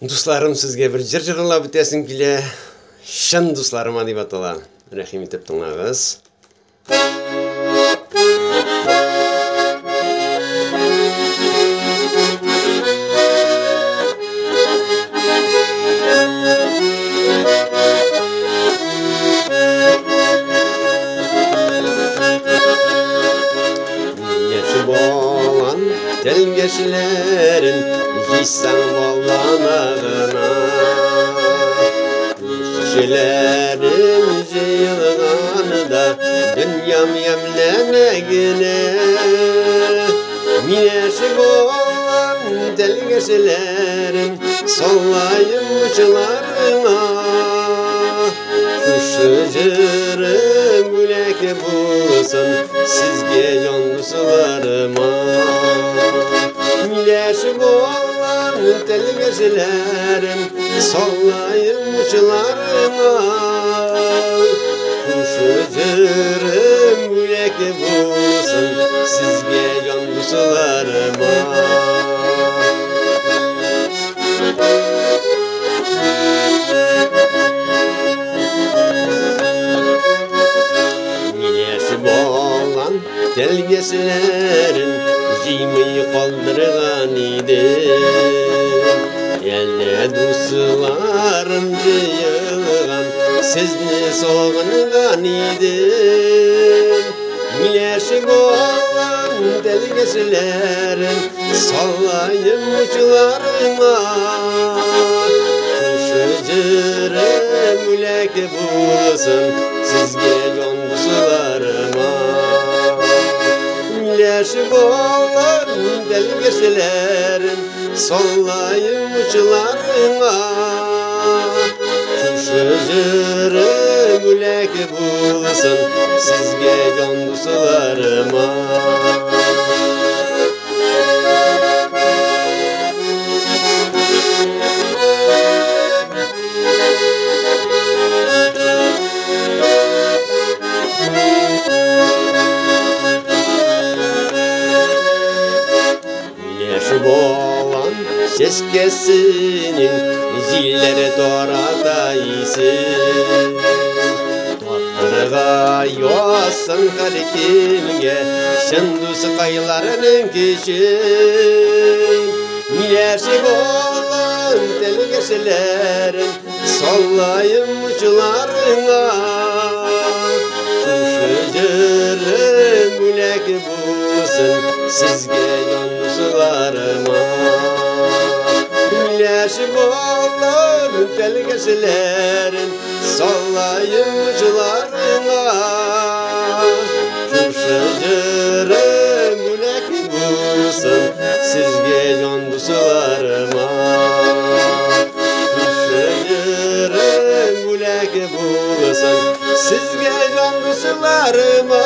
Дусларым, сезгә бер җыр җырлап үтәсем килә. Чын дусларыма дип атала. Рәхим итеп тыңлагыз. Телгәшләрен җыйсаң баллана гына. Кешеләрем җыелганда дөньям ямьләнә генә. Миләш балан телгәшләрен саллаем учларыңа. Шушы җырым бүләк булсын сезгә җан дусларыма. Миләш балан телгәшләрен саллаем учларыңа. Шушы җырым бүләк булсын сезгә җан дусларыма. Миләш балан телгәшләрен җыймый калдырган идем. Әллә дусларым җыелган, сезне сагынган идем. Миләш балан телгәшләрен саллаем учларыңа. Шушы җырым бүләк булсын сезгә җан дусларыма. Миләш балан телгәшләрен саллаем учларыңа. Шушы җырым бүләк булсын сезгә җан дусларыма. Миләш балан чәчкәсенең җилләре тарата исен. Таптырга язсын һәркемгә чын дускайларның көчен. Миләш балан телгәшләрен саллаем учларыңа. Шушы җырым бүләк булсын сезгә җан дусларыма. Миләш балан телгәшләрен саллаем учларыңа. Шушы җырым бүләк булсын сезгә җан дусларыма. Шушы җырым бүләк булсын сезгә җан дусларыма.